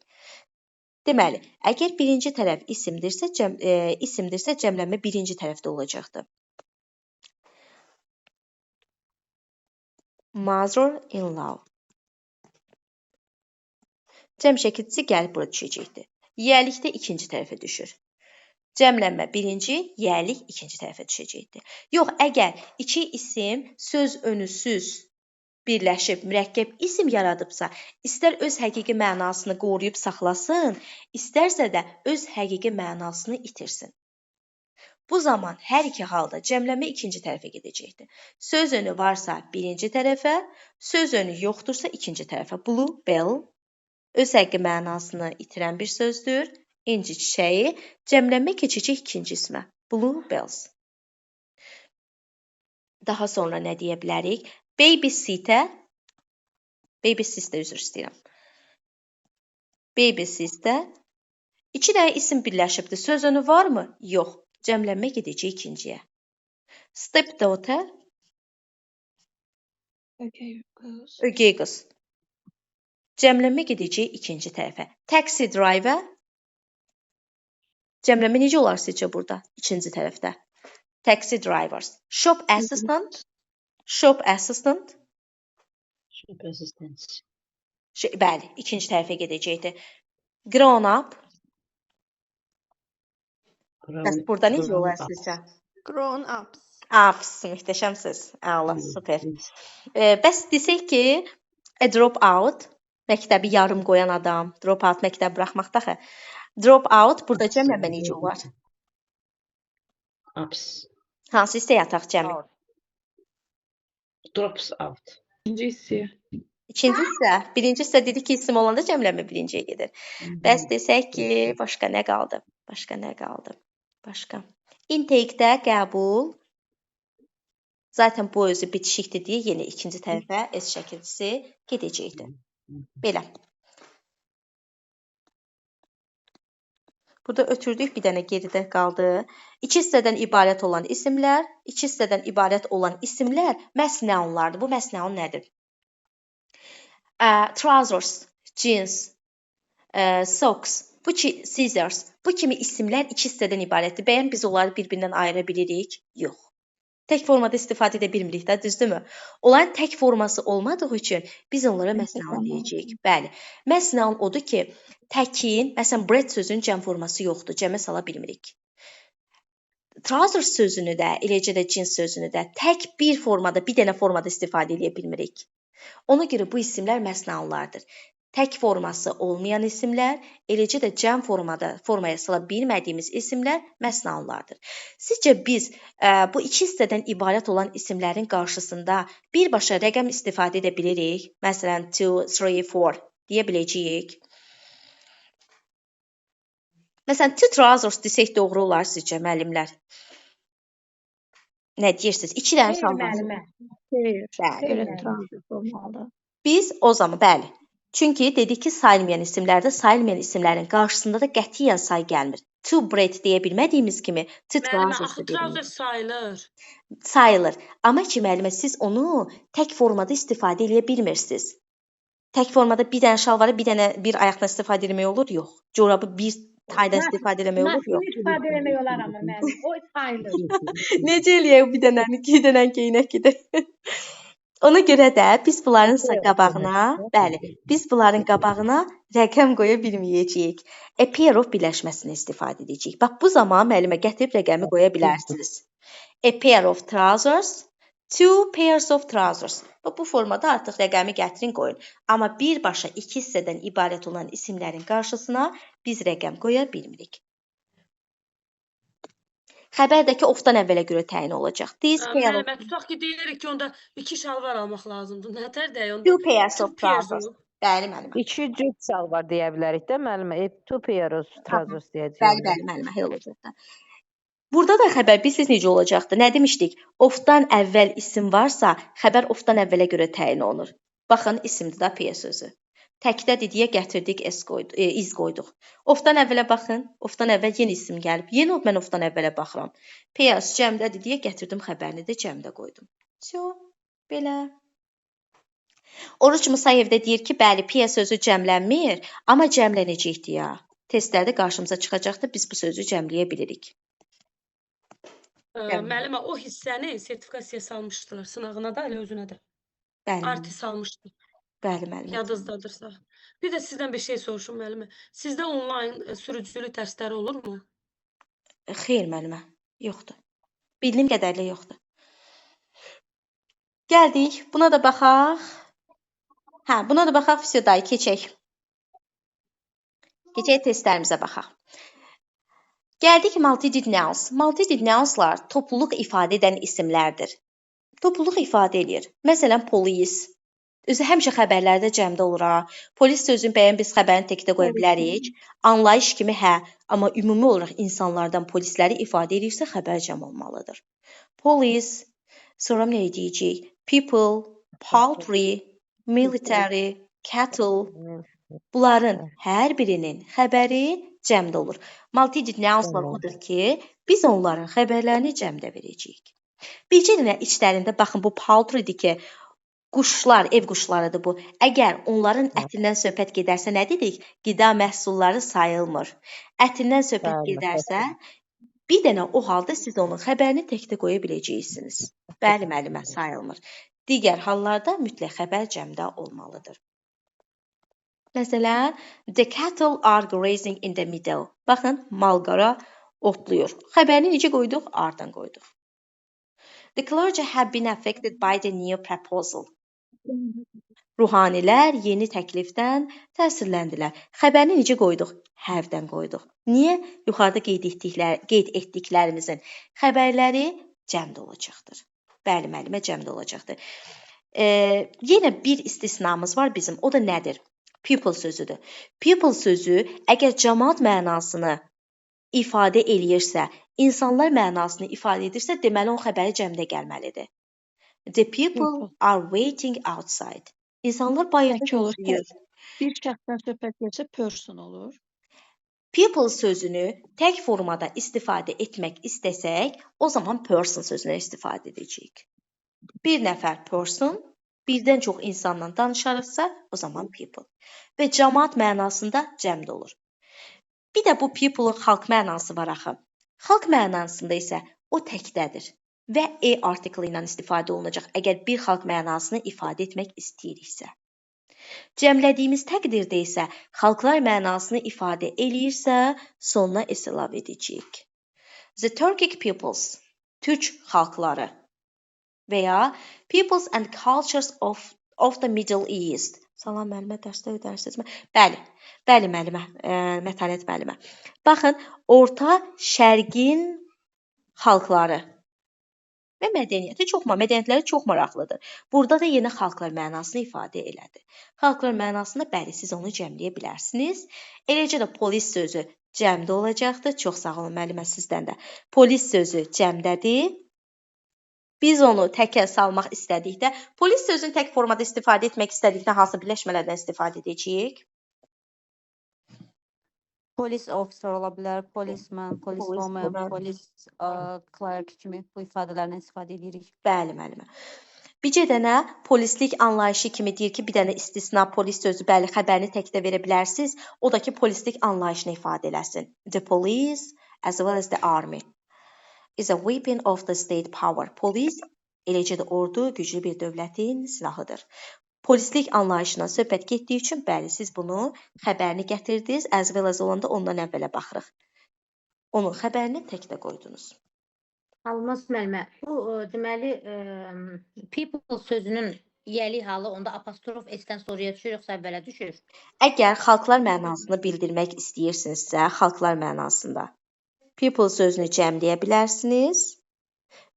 Deməli, əgər birinci tərəf isimdirsə, cəmlənmə birinci tərəfdə olacaqdır. Mother-in-law. Cəm şəkilçisi gəlib bura düşəcəkdir. Yiyəlik də ikinci tərəfə düşür. Cəmlənmə birinci, yiyəlik ikinci tərəfə düşəcəkdir. Yox, əgər iki isim söz önüsüz birləşib mürəkkəb isim yaradıbsa, istər öz həqiqi mənasını qoruyub saxlasın, istərsə də öz həqiqi mənasını itirsin. Bu zaman hər iki halda cəmlənmə ikinci tərəfə gedəcəkdir. Söz önü varsa birinci tərəfə, söz önü yoxdursa ikinci tərəfə. Bluebell öz həqiqi mənasını itirən bir sözdür. İnci çiçəyi, cəmlənmə keçəcək ikinci ismə. Bluebells. Daha sonra nə deyə bilərik? Babysitter, babysister üzr istəyirəm. Babysister, İki dənə isim birləşibdir. Söz önü varmı? Yox. Cəmlənmə gedəcək ikinciyə. Stepdaughter, Ögey qız. ögey qız. Cəmlənmə gedəcək ikinci tərəfə. Taxi driver. Cəmlənmə necə olar sizcə burada? İkinci tərəfdə. Taxi drivers. Shop assistant. Shop assistant. Shop assistant. Bəli, ikinci tərəfə gedəcəkdi. Grown up. Bəs burada necə olar sizcə? Grown ups. Ups, möhtəşəmsiz. Əla, super. Bəs desək ki, a drop out, məktəbi yarım qoyan adam, drop out məktəbi buraxmaqda axı. Drop out burada cəmlənmə necə olar? Ups. Hansı hissəyə yataq cəmi? Drops out. İkinci hissəyə. İkinci hissə, birinci hissə dedik ki, isim olanda cəmlənmə birinciyə gedir. Bəs desək ki, başqa nə qaldı? Başqa nə qaldı? Başqa. Intake-də qəbul. Zaten bu özü bitişikdir deyə yenə ikinci tərəfə S şəkilçisi gedəcəkdir. Belə. Burada ötürdük, bir dənə geridə qaldı. İki hissədən ibarət olan isimlər, iki hissədən ibarət olan isimlər məhz nounlardır. Bu məhz noun nədir? Trousers, jeans, socks, bu ki, scissors, bu kimi isimlər iki hissədən ibarətdir. Bəyən biz onları bir-birindən ayıra bilirik? Yox. Tək formada istifadə edə bilmirik də, düzdürmü? Onların tək forması olmadığı üçün biz onlara məhz noun deyəcəyik. Bəli. Məhz noun odur ki, təkin, məsələn, bread sözünün cəm forması yoxdur, cəmə sala bilmirik. Trousers sözünü də, eləcə də jeans sözünü də tək bir formada, bir dənə formada istifadə edə bilmirik. Ona görə bu isimlər məhz nounlardır. Tək forması olmayan isimlər, eləcə də cəm formada formaya sala bilmədiyimiz isimlər məhz nounlardır. Sizcə biz bu iki hissədən ibarət olan isimlərin qarşısında birbaşa rəqəm istifadə edə bilirik? Məsələn, 2, 3, 4 deyə biləcəyik. Məsələn, two trousers desək doğru olar sizcə, müəllimlər? Nə deyirsiniz? İki dənə Xeyr, şalvar. müəllimə. Xeyr, Bəli. xeyr, trousers olmalıdır. Biz o zaman, bəli. Çünki dedik ki, sayılmayan isimlərdə sayılmayan isimlərin qarşısında da qətiyyən say gəlmir. Two bread deyə bilmədiyimiz kimi two Müəllimə, trousers axı da deyə bilmirik. trousers sayılır. Sayılır. Amma ki, müəllimə, siz onu tək formada istifadə eləyə bilmirsiniz. Tək formada bir dənə şalvarı bir dənə bir ayaqdan istifadə eləmək olur? Yox. Corabı bir taydan istifadə eləmək olur? Yox. Nasıl istifadə eləmək olar amma müəllim? O sayılır. Necə eləyək bir dənəni, iki dənə geyinək gedək. Ona görə də biz bunların qabağına, bəli, biz bunların qabağına rəqəm qoya bilməyəcəyik. A pair of birləşməsini istifadə edəcəyik. Bax, bu zaman müəllimə gətirib rəqəmi qoya bilərsiniz. A pair of trousers, two pairs of trousers. Bax, bu formada artıq rəqəmi gətirin, qoyun. Amma birbaşa iki hissədən ibarət olan isimlərin qarşısına biz rəqəm qoya bilmirik. Xəbərdəki of-dan əvvələ görə təyin olacaq. These pair of Müəllimə, tutaq ki, deyirik ki, onda iki şalvar almaq lazımdır. Nətər deyək onda? Two pairs Two of pairs trousers. olur. Bəli, müəllimə. İki cüt şalvar deyə bilərik də müəllimə. Two pairs of trousers deyəcəyik. Bəli, bəli, müəllimə, elə olacaq da. Burada da xəbər bilirsiniz necə olacaqdı? Nə demişdik? Of-dan əvvəl isim varsa, xəbər of-dan əvvələ görə təyin olunur. Baxın, isimdir da P sözü. Təkdədir deyə gətirdik, S qoyduq, iz qoyduq. Of-dan əvvələ baxın, of-dan əvvəl yeni isim gəlib. Yenə mən of-dan əvvələ baxıram. Pairs cəmdədir deyə gətirdim xəbərini də cəmdə qoydum. Vso, belə. Oruc Musayev də deyir ki, bəli, P sözü cəmlənmir, amma cəmlənəcəkdir ya. Testlərdə qarşımıza çıxacaqdır, biz bu sözü cəmləyə bilirik. Müəllimə, o hissəni sertifikasiya salmışdılar sınağına da, elə özünə də. Bəli. Arti salmışdı. Bəli, müəllimə. Yadınızdadırsa. Bir də sizdən bir şey soruşum müəllimə. Sizdə onlayn sürücülük dərsləri olurmu? Xeyr, müəllimə, yoxdur. Bildiyim qədərilə yoxdur. Gəldik, buna da baxaq. Hə, buna da baxaq, vso, dayı, keçək. Keçək testlərimizə baxaq. Gəldik multitude nouns. Multitude nounslar topluluq ifadə edən isimlərdir. Topluluq ifadə eləyir. Məsələn, police. Özü həmişə xəbərlərdə cəmdə olur ha. Polis sözünü bəyən biz xəbərini təkdə qoya bilərik. Anlayış kimi hə, amma ümumi olaraq insanlardan polisləri ifadə eləyirsə xəbər cəm olmalıdır. Police, sonra nə deyəcəyik? People, poultry, military, cattle. Bunların hər birinin xəbəri cəmdə olur. Multi-digit nounslar odur ki, biz onların xəbərlərini cəmdə verəcəyik. Bircə dənə içlərində, baxın, bu poultry-dir ki, quşlar, ev quşlarıdır bu. Əgər onların ətindən söhbət gedərsə nə dedik? Qida məhsulları sayılmır. Ətindən söhbət gedərsə, bir dənə o halda siz onun xəbərini təkdə qoya biləcəksiniz. Bəli, müəllimə, sayılmır. Digər hallarda mütləq xəbər cəmdə olmalıdır. Məsələn, the cattle are grazing in the meadow. Baxın, malqara otlayır. Xəbərini necə qoyduq? Are-dan qoyduq. The clergy have been affected by the new proposal. Ruhanilər yeni təklifdən təsirləndilər. Xəbərini necə qoyduq? Have-dən qoyduq. Niyə? Yuxarıda qeyd etdiklərimizin xəbərləri cəmdə olacaqdır. Bəli, müəllimə, cəmdə olacaqdır. Yenə bir istisnamız var bizim. O da nədir? People sözüdür. People sözü əgər cəmaat mənasını ifadə eləyirsə, insanlar mənasını ifadə edirsə, deməli onun xəbəri cəmdə gəlməlidir. The people are waiting outside. İnsanlar bayırda gözləyir. Bir şəxsdən söhbət gəlsə person olur. People sözünü tək formada istifadə etmək istəsək, o zaman person sözünü istifadə edəcəyik. Bir nəfər person, birdən çox insanla danışarıqsa, o zaman people. Və cəmaat mənasında cəmdə olur. Bir də bu people-un xalq mənası var axı. Xalq mənasında isə o təkdədir və e artiklı ilə istifadə olunacaq, əgər bir xalq mənasını ifadə etmək istəyiriksə. Cəmlədiyimiz təqdirdə isə xalqlar mənasını ifadə eləyirsə, sonuna s əlavə edəcəyik. The Turkic peoples, Türk xalqları və ya peoples and cultures of the Middle East. Salam müəllimə, dərsdə ödərsinizmi? Bəli, bəli müəllimə, Mətanət müəllimə. Baxın, Orta Şərqin xalqları və mədəniyyəti çox, mədəniyyətləri çox maraqlıdır. Burada da yenə xalqlar mənasını ifadə elədi. Xalqlar mənasında bəli, siz onu cəmləyə bilərsiniz. Eləcə də polis sözü cəmdə olacaqdır. Çox sağ olun müəllimə, sizdən də. Polis sözü cəmdədir. Biz onu təkə salmaq istədikdə, polis sözünü tək formada istifadə etmək istədikdə hansı birləşmələrdən istifadə edəcəyik? Polis officer ola bilər, policeman, policewoman, polis clerk kimi bu ifadələrdən istifadə edirik. Bəli, müəllimə. Bircə dənə polislik anlayışı kimi deyir ki, bir dənə istisna polis sözü, bəli, xəbərini təkdə verə bilərsiniz. O da ki, polislik anlayışını ifadə eləsin. The police as well as the army is a weapon of the state power. Polis, eləcə də ordu güclü bir dövlətin silahıdır. Polislik anlayışından söhbət getdiyi üçün, bəli, siz bunu xəbərini gətirdiniz. As well as olanda ondan əvvələ baxırıq. Onun xəbərini təkdə qoydunuz. Almaz müəllimə, bu deməli people sözünün yəli halı onda apostrof s-dən sonraya düşür, yoxsa əvvələ düşür? Əgər xalqlar mənasını bildirmək istəyirsinizsə, xalqlar mənasında people sözünü cəmləyə bilərsiniz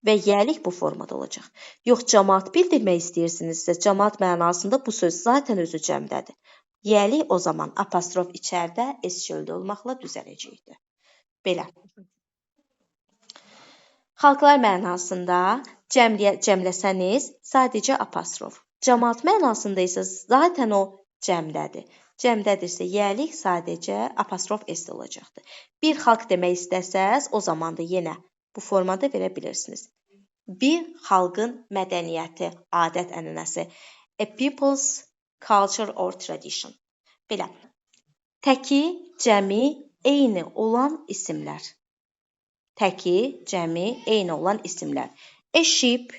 və yəlik bu formada olacaq. Yox, cəmaat bildirmək istəyirsinizsə, cəmaat mənasında bu söz zaten özü cəmdədir. Yəlik o zaman apostrof içəridə, s çöldə olmaqla düzələcəkdir. Belə. Xalqlar mənasında cəmləsəniz, sadəcə apostrof. Cəmaat mənasında isə zaten o cəmdədir. Cəmdədirsə, yəlik sadəcə apostrof s olacaqdır. Bir xalq demək istəsəz, o zaman da yenə bu formada verə bilirsiniz. Bir xalqın mədəniyyəti, adət-ənənəsi. A people's culture or tradition. Belə. Təki, cəmi, eyni olan isimlər. Təki, cəmi, eyni olan isimlər. A sheep,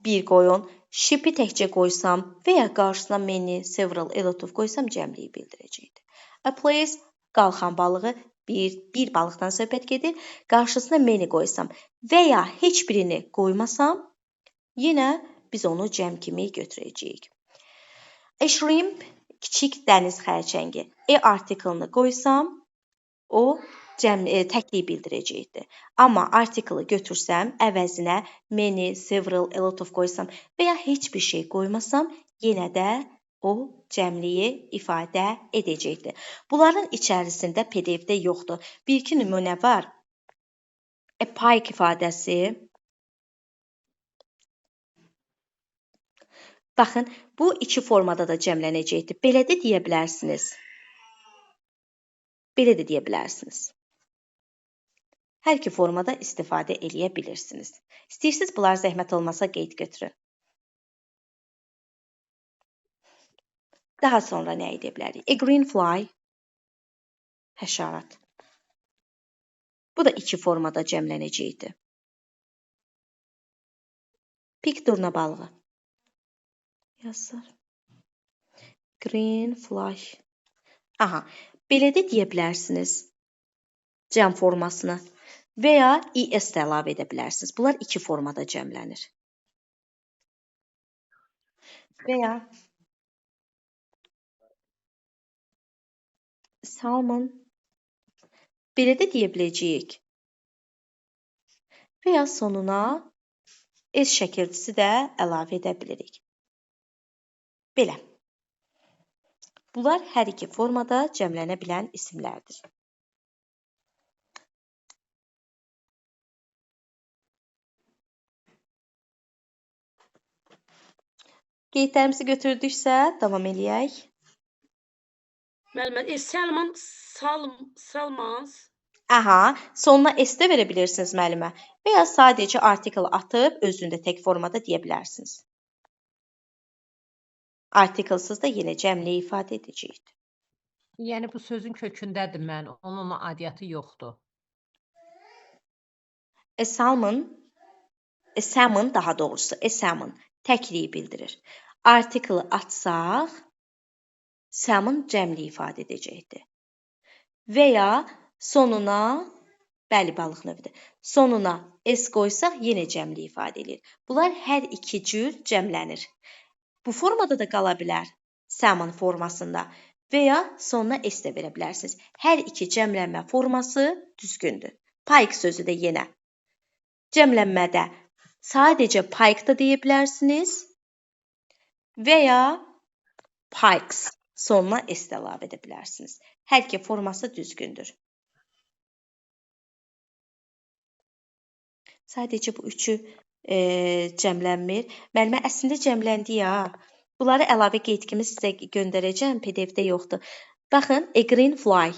bir qoyun. Sheep-i təkcə qoysam və ya qarşısına many, several, a lot of qoysam cəmliyi bildirəcəkdir. A plaice, qalxan balığı, bir balıqdan söhbət gedir. Qarşısına many qoysam və ya heç birini qoymasam, yenə biz onu cəm kimi götürəcəyik. A shrimp, kiçik dəniz xərçəngi. E artiklını qoysam, o təkliyi bildirəcəkdir. Amma artiklı götürsəm, əvəzinə many, several, a lot of qoysam və ya heç bir şey qoymasam, yenə də o cəmliyi ifadə edəcəkdir. Bunların içərisində PDF-də yoxdur. Bir-iki nümunə var. A pike ifadəsi. Baxın, bu iki formada da cəmlənəcəkdir. Belə də deyə bilərsiniz. Belə də deyə bilərsiniz. Hər iki formada istifadə eləyə bilirsiniz. İstəyirsiniz, bunlar zəhmət olmasa qeyd götürün. Daha sonra nə edə bilərik? A green fly, həşərat. Bu da iki formada cəmlənəcəkdir. Pik durna balığı. Yazır. Green fly. Aha, belə də deyə bilərsiniz cəm formasını və ya ES də əlavə edə bilərsiniz. Bunlar iki formada cəmlənir. Və ya salmon, belə də deyə biləcəyik. Və ya sonuna S şəkilçisi də əlavə edə bilirik. Belə. Bunlar hər iki formada cəmlənə bilən isimlərdir. Qeydlərimizi götürdüksə, davam eləyək. Müəllimə, Salmon, Salmons. Aha, sonuna S də verə bilirsiniz müəllimə. Və ya sadəcə artikel atıb özündə tək formada deyə bilərsiniz. Artikelsız da yenə cəmliyi ifadə edəcəkdir. Yəni bu sözün kökündədir mən, onun adiyyatı yoxdur. A salmon, a salmon daha doğrusu, a salmon təkliyi bildirir. Artikeli atsaq, salmon cəmliyi ifadə edəcəkdir. Və ya sonuna, bəli, balıq növüdür. Sonuna S qoysaq, yenə cəmliyi ifadə edir. Bunlar hər iki cür cəmlənir. Bu formada da qala bilər, salmon formasında və ya sonuna S də verə bilərsiniz. Hər iki cəmlənmə forması düzgündür. Pike sözü də yenə cəmlənmədə sadəcə pike da deyə bilərsiniz və ya pikes sonuna S də əlavə edə bilərsiniz. Hər iki forması düzgündür. Sadəcə bu üçü cəmlənmir. Müəllimə, əslində cəmləndi ya. Bunları əlavə qeyd kimi sizə göndərəcəm, PDF-də yoxdur. Baxın, a green fly.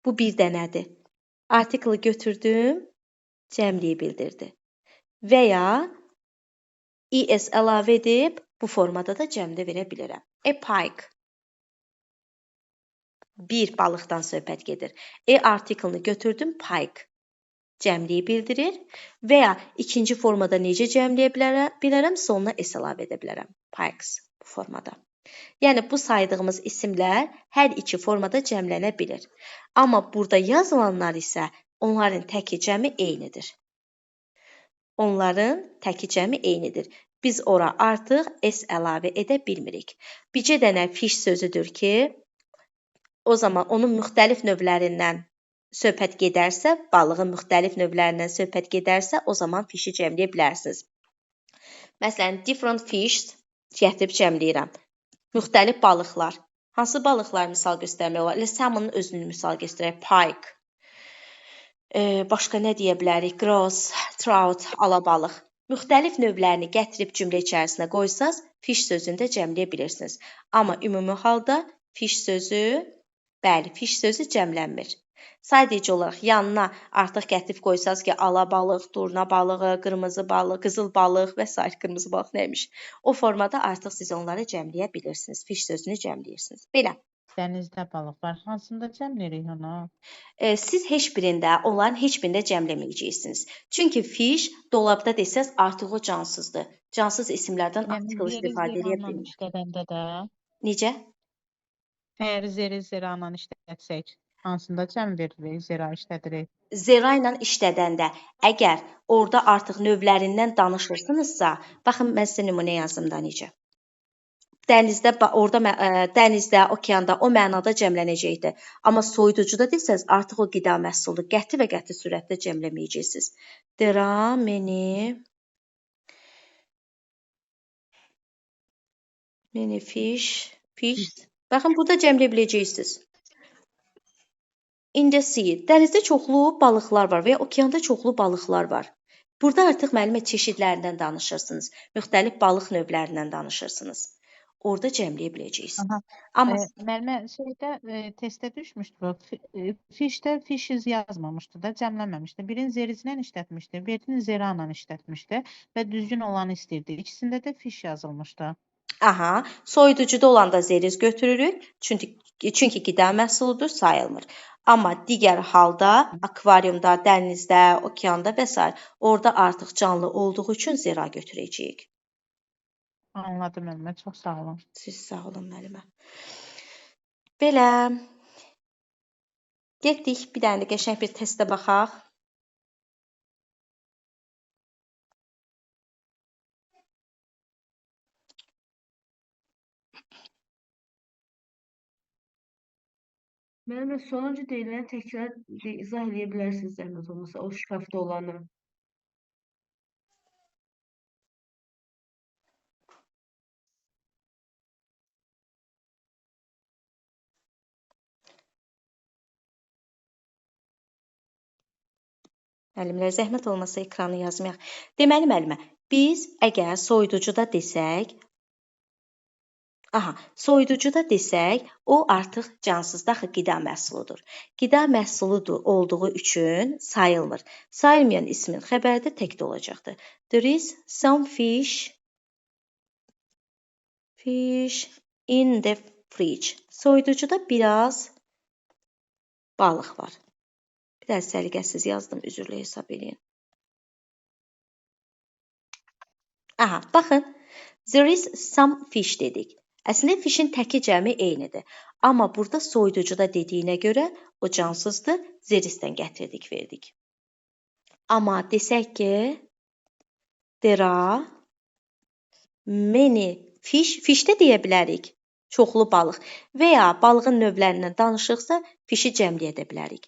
Bu bir dənədir. Artikeli götürdüm, cəmliyi bildirdi. Və ya ES əlavə edib, bu formada da cəmdə verə bilirəm. A pike. Bir balıqdan söhbət gedir. E artikelini götürdüm, pike. Cəmliyi bildirir və ya ikinci formada necə cəmləyə bilərəm, sonuna S əlavə edə bilərəm. Pikes bu formada. Yəni, bu saydığımız isimlər hər iki formada cəmlənə bilir. Amma burada yazılanlar isə onların təki cəmi eynidir. Onların təki cəmi eynidir. Biz ora artıq S əlavə edə bilmirik. Bircə dənə fish sözüdür ki, o zaman onun müxtəlif növlərindən söhbət gedərsə, balığın müxtəlif növlərindən söhbət gedərsə, o zaman fish'i cəmləyə bilərsiniz. Məsələn, different fish gətirib cəmləyirəm. Müxtəlif balıqlar. Hansı balıqlar misal göstərmək olar? Elə salmonun özünü misal göstərək. Pike. Başqa nə deyə bilərik? Gross, trout, alabalıq. Müxtəlif növlərini gətirib cümlə içərisinə qoysaz, fish sözünü də cəmləyə bilirsiniz. Amma ümumi halda fish sözü, bəli, fish sözü cəmlənmir. Sadəcə olaraq yanına artıq gətirib qoysaz ki, alabalıq, durna balığı, qırmızı balıq, qızıl balıq və sair, qırmızı balıq nəymiş? O formada artıq siz onları cəmləyə bilirsiniz. Fish sözünü cəmləyirsiniz. Belə. Dənizdə balıq var. Hansında cəmləyirik onu? Siz heç birində, onların heç birində cəmləməyəcəksiniz. Çünki fish dolabda desəz artıq o cansızdır. Cansız isimlərdən artikel istifadə edə bilmirik. İşlədəndə də. Necə? Əgər zeri zera ilə işlətsək, hansında cəm veririk, zera işlədirik? Zera ilə işlədəndə, əgər orada artıq növlərindən danışırsınızsa, baxın, mən sizə nümunə yazdım da necə. Dənizdə, orada, dənizdə, okeanda o mənada cəmlənəcəkdir. Amma soyuducuda desəz, artıq o qida məhsuludur. Qəti və qəti sürətdə cəmləməyəcəksiniz. There are many fish. Baxın, burada cəmləyə biləcəksiniz. In the sea. Dənizdə çoxlu balıqlar var və ya okeanda çoxlu balıqlar var. Burada artıq müəllimə çeşidlərindən danışırsınız. Müxtəlif balıq növlərindən danışırsınız. Orada cəmləyə biləcəksiniz. Aha. Amma Müəllimə şeydə testdə düşmüşdü bu. Fishdə fishes yazmamışdı da, cəmləməmişdi. Birini zerizlə işlətmişdi, birini zera ilə işlətmişdi və düzgün olanı istəyirdi. İkisində də fish yazılmışdı. Aha, soyuducuda olanda zeriz götürürük. Çünki qida məhsuludur, sayılmır. Amma digər halda akvariumda, dənizdə, okeanda və sair orada artıq canlı olduğu üçün zera götürəcəyik. Anladım müəllimə, çox sağ olun. Siz sağ olun müəllimə. Belə getdik, bir dənə də qəşəng bir testə baxaq. Müəllimə, sonuncu deyiləni təkrar izah eləyə bilərsiniz zəhmət olmasa, o şkafda olanı. Müəllimlər, zəhmət olmasa ekranı yazmayaq. Deməli, müəllimə, biz əgər soyuducuda desək, soyuducuda desək, o artıq cansızda axı qida məhsuludur. Qida məhsuludur olduğu üçün sayılmır. Sayılmayan ismin xəbəri də təkdə olacaqdır. There is some fish in the fridge. Soyuducuda biraz balıq var. Bir də səliqəsiz yazdım, üzrlü hesab eləyin. Aha, baxın, there is some fish dedik. Əslində, fish'in təki cəmi eynidir. Amma burada soyuducuda dediyinə görə o cansızdır, zerisdən gətirdik, verdik. Amma desək ki, there are many fish, fish də deyə bilərik, çoxlu balıq və ya balığın növlərindən danışıqsa, fish'i cəmləyə də bilərik.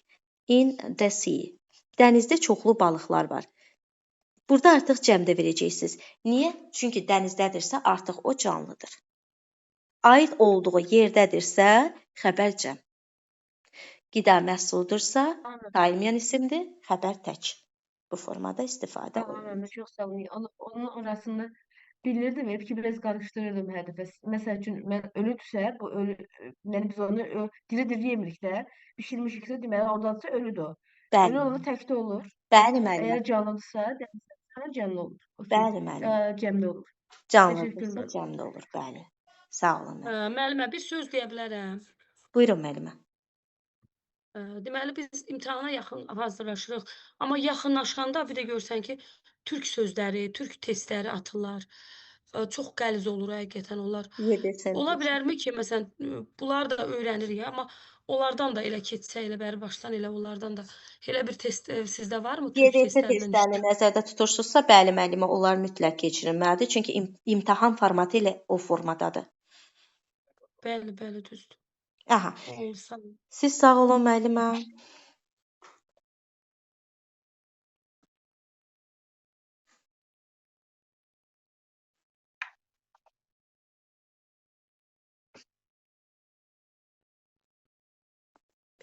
In the sea. Dənizdə çoxlu balıqlar var. Burada artıq cəmdə verəcəksiniz. Niyə? Çünki dənizdədirsə artıq o canlıdır. Aid olduğu yerdədirsə xəbər cəm. Qida məhsuludursa sayılmayan isimdir, xəbər tək. Bu formada istifadə olunur. Çox sağ olun. Onun orasını bilirdim, hep ki biraz qarışdırırdım hər dəfə. Məsəl üçün, mən ölüdürsə, bu ölü, yəni biz onu diri-diri yemirik də, bişirmişiksə, deməli, oradansa ölüdür o. Bəli. Ölü olanda təkdə olur. Bəli, müəllimə. Əgər canlıdırsa, dənizdə canlı olur. Bəli, müəllimə. Cəmdə olur. Canlıdırsa, cəmdə olur, bəli. Sağ olun. Müəllimə, bir söz deyə bilərəm. Buyurun, müəllimə. Deməli, biz imtahana yaxın hazırlaşırıq. Amma yaxınlaşanda bir də görsən ki, türk sözləri, türk testləri atırlar. Çox qəliz olur həqiqətən onlar. Ola bilərmi ki, məsələn, bunlar da öyrənirik, amma onlardan da elə keçsə, elə bəri başdan, elə onlardan da elə bir test sizdə varmı? YDS testlərini nəzərdə tutursunuzsa, bəli, müəllimə, onlar mütləq keçirilməlidir. Çünki imtahan formatı elə o formadadır. Bəli, bəli, düzdür. Aha. Siz sağ olun, müəllimə.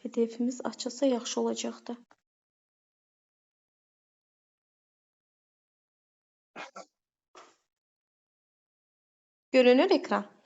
PDF-imiz açılsa yaxşı olacaqdı. Görünür ekran.